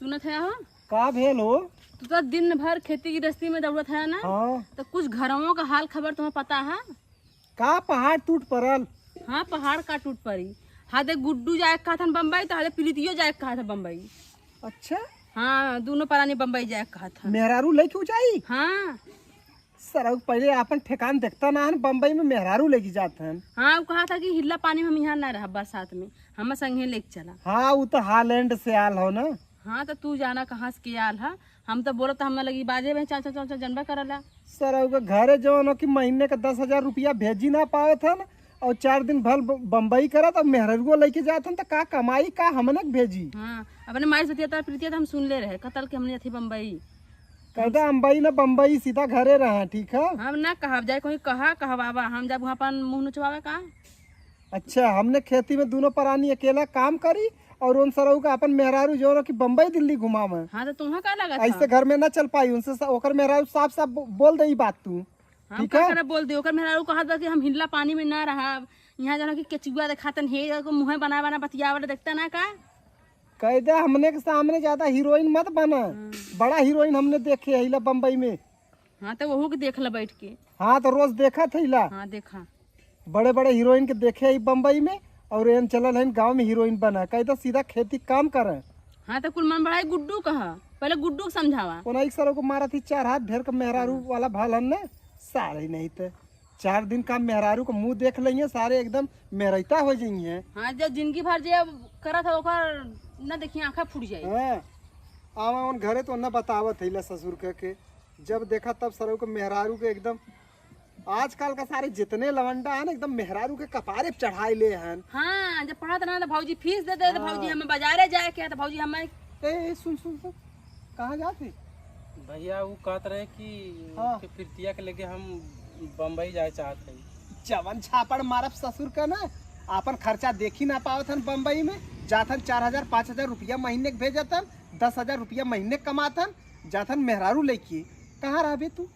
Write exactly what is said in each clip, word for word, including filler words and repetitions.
सुनत है हो? का भेल हो? तू तो दिन भर खेती गृहस्थी में दौड़त है ना? हाँ। तो कुछ घरवों का हाल खबर तुम्हें पता है? का पहाड़ टूट पड़ल? हाँ, पहाड़ का टूट पड़ी। हादे गुड्डू जाए के कहत हन बम्बई, तो हादे प्रीतियो जाए के कहत हन बम्बई। अच्छा। हाँ, दोनों परानी बम्बई जाए के कहत हन। मेहरारू लेके उ जाई? हाँ। सरऊ पहले आपन ठेकान देखता ना हन, बम्बई में मेहरारू लेके जात हन। हाँ, उ कहा था कि हिल्ला पानी में हम यहाँ ना रहब बरसात में, हम संगे लेके चला। हाँ, उ तो हालैंड से आल हो ना। हाँ, तो तू जाना कहाँ से के आल है। हम तो बोलत हम ना लगी बाजे में, चाचा, चाचा, जनबे करला। सरऊ के घरे जवन हो कि महीने का दस हजार रुपया भेजी ना पावत हन, और चार दिन भर ब-, बम्बई करत, और मेहररुआ लेके जात हन, तो का कमाई, का हमने के भेजी? हाँ, अपने माई से बतियाता प्रीतिया तो हम सुन ले रहे, कतल के हमने अथी बम्बई। कहता बम्बई ना बम्बई, सीधा घरे रहा, ठीक है? हम ना कहब जाए, कोई कहा कहवावा, हम जब वहाँ अपन मुँह नुचवावे का। अच्छा, हमने खेती में दोनों परानी अकेला काम करी और उन सरऊ का अपन मेहरारू जो कि बम्बई दिल्ली घुमावे। हाँ, तो तुम्हें का लगा ऐसे था? घर में ना चल पाई उनसे सा-, ओकर मेहरारू साफ साफ बो-, बोल दे ई बात तू। हम ठीक का है? करे बोल दे, ओकर मेहरारू कहत बा कि हम हिल्ला पानी में ना रहब, यहाँ जाना कि केचुआ देखातन हे, को मुँह बना बना बतियावल देखता ना का? कह दे, हमने के सामने ज्यादा हीरोइन मत बना। हम्म। बड़ा हीरोइन हमने देखे है इला बम्बई में। हाँ, तो वहू के देख ला बैठ के। हाँ, तो रोज देखत है इला। हाँ, देखा। बड़े बड़े हीरोइन के देखे है बम्बई में, और एन चलल है गाँव में हीरोइन बना। कह दे सीधा खेती काम करे। हाँ, तो कुल मन बढ़ाई गुड्डू कहा, पहले गुड्डू के समझावा। कोना एक सरऊ को मारा थी चार हाथ, ढेर का मेहरारू हाँ। वाला भालन ने, सारे नहीं थे। चार दिन का मेहरारू को मुँह देख लेंगे, सारे एकदम मेहरैता हो जाइए। हाँ, जब जिंदगी भर जे अब करत है, ओकर न देखिए, आँखा फूट जाए। हाँ, आवा उन घरे तो न बतावत है ला ससुर के, के। जब देखा तब सरऊ के मेहरारू के एकदम, आजकल का सारे जितने लवंडा है ना, एकदम मेहरारू के कपारे पे चढ़ाई ले हन। हाँ, जब पढ़त रहा तो भौजी फीस दे दे, तो हाँ। भौजी हमें बाजारे जाए के है, तो भौजी हमें ए, ए, सुन, सुन, सुन, कहाँ जात है? भैया, उ कहत रहे कि हाँ। के प्रीतिया के लेके हम बम्बई जाए चाहत हई। जवन झापड़ मारब ससुर का ना, आपन खर्चा देखी ना पावत हन बम्बई में, जात हन चार हजार, पाँच हजार रुपया महीने के भेजत हन, दस हजार रुपया महीने के कमात हन, जात हन मेहरारू लेके। कहाँ रहबे तू?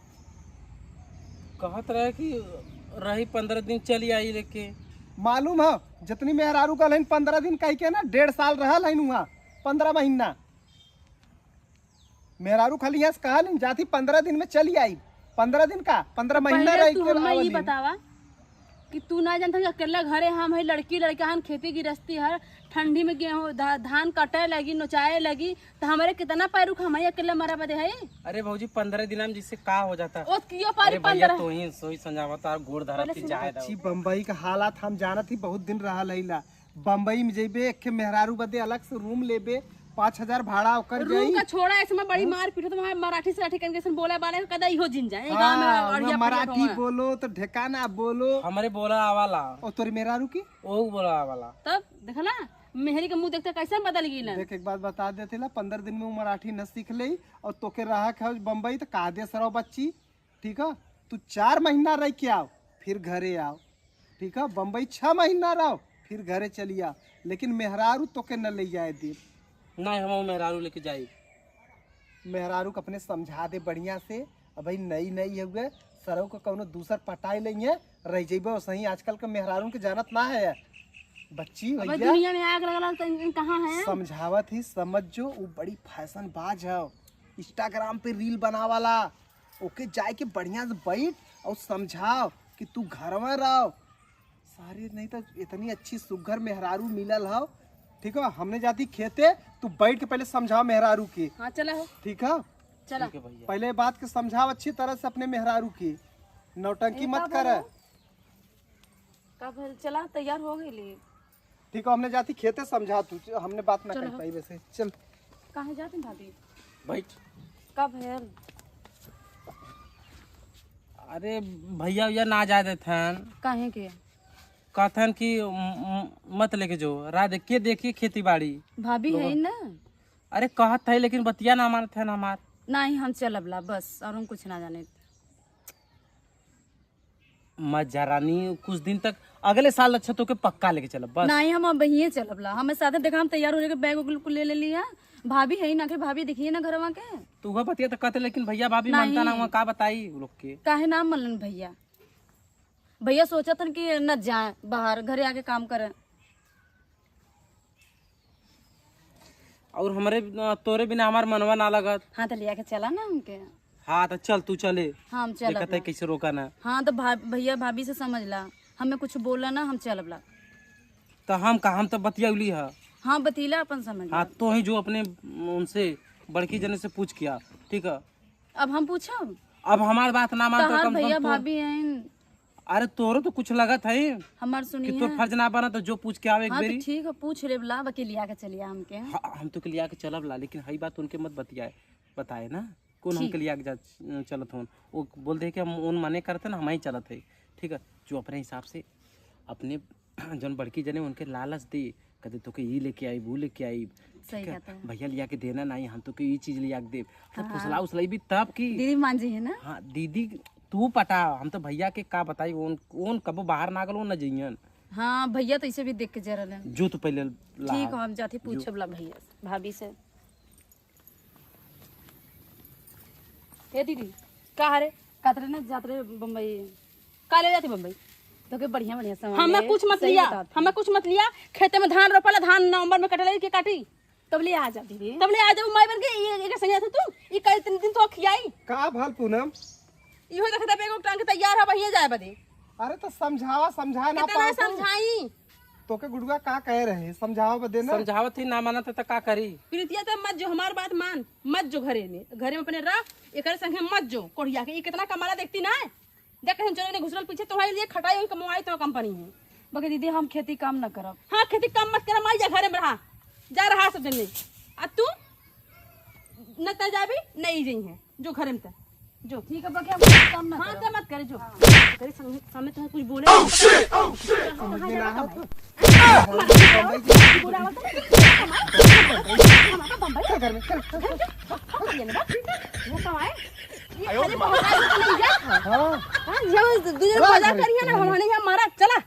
कहत रहे कि रही पन्द्रह दिन चली आई लेके। मालूम है, जितनी मेहरारू कहल हन पन्द्रह दिन कह के ना, डेढ़ साल रहल हन वहाँ, पन्द्रह महीना। मेहरारू खाली यहाँ से कहा नहीं जाती, पन्द्रह दिन में चली आई। पन्द्रह दिन का, पन्द्रह महीना पहले रह तू के हमें ई आवली। बतावा कि तू ना जानत हो कि अकेला घरे हम है, लड़की लड़का हन, खेती गृहस्थी है, ठंडी में गेहूँ धा-, धान कटे लगी, नोचाए लगी, तो हमारे कितना पैरुख हम ही अकेले मरा बदे है। अरे भौजी, पन्द्रह दिन में जिससे का हो जाता? ओ कियो पारी अरे भैया, पन्द्रह। तो ही सोई समझावा, तार गोड़ धरा पहले थी सुनो। जाए दो। अच्छी बम्बई का हालात हम जानत ही, बहुत दिन रहल है ला। बम्बई में जइबे, एक ठे मेहरारू बदे अलग से रूम लेबे, पाँच हजार भाड़ा ओकर रूम जाई। का छोड़ा, इसमें बड़ी हाँ। मार पीट होत, वहाँ मराठी सराठी करके ऐसे बोला बाले, कदा इहो जिन जाए, गाँव में हाँ, अड़िया वहाँ फड़िया मराठी होवा। बोलो तो ढेकाना बोलो। हमरे बोला आवाला। और तोरी मेहरारू की? ओहू बोला आवाला। तब देखला, मेहरी के मुँह देखते कैसे बदल गई ना। देख, एक बात बता देते ला, पन्द्रह दिन में वो मराठी न सीख ले और तोके रहा खाओ बम्बई तो का दे सरव बच्ची, ठीक है? तू चार महीना रह के आओ, फिर घरे आओ, ठीक है? बम्बई छह महीना रहो, फिर घरे चली आओ, लेकिन मेहरारू तोके न ले जाए दे। नहीं, हम मेहरारू लेके जाई। मेहरारू के अपने समझा दे बढ़िया से। अब भाई नई नई हुए, सरऊ को कौनो दूसर पटाई लेंगे, रह जइबे। सही आजकल के मेहरारू के जानत ना है बच्ची अब भैया। दुनिया में आग लगला तो इन, इन कहाँ है? समझावत ही, समझ जो, वो बड़ी फैशन बाज है, इंस्टाग्राम पे रील बनावाला। ओके जाए के बढ़िया से बैठ और समझाओ कि तू घर में रहो। सारी नहीं तो इतनी अच्छी सुघर मेहरारू मिलल हो, ठीक है? हमने जाती खेते, तू बैठ के पहले समझाओ मेहरारू के। हाँ, चला हो। ठीक है? चला। ठीक है भैया। पहले बात के समझाओ अच्छी तरह से अपने मेहरारू के, नौटंकी ए, मत का करे। बोलो? का भेल? चला, तैयार हो गइली। ठीक है, हमने जाती खेते समझा तू, हमने बात ना चलो। कर पाई वैसे। चल। काहे जाती भाभी? बैठ। का भेल? अरे भैया, भैया ना जाए देथन। काहे के? कहथन कि म-, म-, मत लेके जो, रात देख के देखिए खेती बाड़ी। भाभी तो है ना? अरे कहत है, लेकिन बतिया ना मानत है ना हमार। नहीं, हम चलब ला बस, और हम कुछ ना जाने। मत जा रानी, कुछ दिन तक, अगले साल अच्छा तोके पक्का लेके चलब बस। नहीं, हम अब यहीं चलब ला। हमें साथे देखा, हम तैयार हो जाके बैग उग कुल ले ले लिया। भाभी है ही ना, के भाभी देखिए ना घरवा के। तू वह बतिया तो कहते, लेकिन भैया भाभी नहीं। मानता ना, वहाँ का बताई उ लोग के। काहे ना मनलन भैया? भैया सोचत हन कि न जाए बाहर, घरे आके काम करे। और हमरे, अ, तोरे बिना हमार मनवा ना लगत। हाँ, तो लिया के चला ना हमके। हाँ, तो चल, तू चले। हाँ, हम चलब देखत है ना। कैसे रोका ना। हाँ, तो भा-, भैया भाभी से समझ ला, हमें कुछ बोला ना, हम चलब ला। तो हम का, हम तो बतियौली ह। हाँ, बतीला अपन समझ हाँ, ला। तो ही जो अपने उनसे बड़की जने से पूछ किया, ठीक है? अब हम पूछब? अब हमार बात ना मान तो तोहार कम से कम भैया तोर भाभी हैं। अरे, तोरो तो कुछ लगत है हमार कि सुनिए। तोर फर्ज ना बना तो जो पूछ के आवे एक हाँ, तो बेरी। ठीक है, पूछ लेब ला, बाकी लिया के चलिया हमके। हाँ, हम तो के लिया के चलब ला, लेकिन हई बात उनके मत बतियाए, बताए ना। कौन ठीक। हमके लिया के जा, चलत होन? वो बोल दे कि हम उन मने करते ना, हम ही चलत है, ठीक है? जो अपने हिसाब से अपने जौन बड़की जने उनके लालच दे, कहते तोके ई लेके आई, वो लेके आई, सही ठीक है? कहते हैं। भैया लिया के देना नहीं, हम तोके ई चीज लिया के देब। तो हाँ। फुसला उसलाई भी तब की दीदी मान जी है ना? हाँ, दीदी तू पटा, हम तो भैया के का बताई, उन, उन कबो बाहर ना गलो ना जइयन। हाँ, भैया तो इसे भी देख के जरल है। जो तू पहले ला। ठीक हो, हम जाती जो। पूछब ला भैया से, भाभी से। ए दीदी, का हरे? कातरे ना जात रहे बम्बई। का ले जाती बम्बई? तोके बढ़िया बढ़िया सामान हमें ले, कुछ मत सही लिया, बतावत हमें हूँ। कुछ मत लिया। खेते में धान रोपल, धान नवंबर में कटले के काटी। तब ले आ जा दीदी। तब ले आ जाऊ माई बन के, ये, ये संगे तू, ये कई तीन दिन तो खियाई। का भल पूनम? इहो देखता बेगो टांग के तैयार है, वहीं जाए बदे। अरे तो समझावा, समझा ना कितना पाओ तू। समझाई? तोके गुडुआ का कहे रहे, समझावा बदे ना। समझावत ही ना मानत है तो का करी? प्रीतिया तो मत जो, हमार बात मान, मत जो घरे में, घरे में अपने रह, एकरे संगे मत जो, कोढ़िया के, ये कितना कमाला देखती ना है? देख कैसे चोरी ने घुसरल पीछे, तुम्हारे लिए खटाई हुई कमवाई तो कंपनी है। बके दीदी हम खेती काम न करब। हाँ, खेती काम मत करब, माई जा घरे में रहा, जा रहा सब दिन में। आ तू न त जाबी, नहीं जई है, जो घरे में त। जो। ठीक है, बाकी हम कुछ काम ना हाँ, करब। तो मत करे, जो। हाँ। तेरे सामने, सामने तुम्हें कुछ बोले। Oh, shit! Oh, shit! समझ में ना हो तो। बुरा मत। बम्बई। घर में, घर में। वो कमाए। ये खाली बहुत आदमी को नहीं जा। हाँ। हाँ, ये वो दू जन चला मजाक घर। करिए ना, हम नहीं, हम मारा, चला।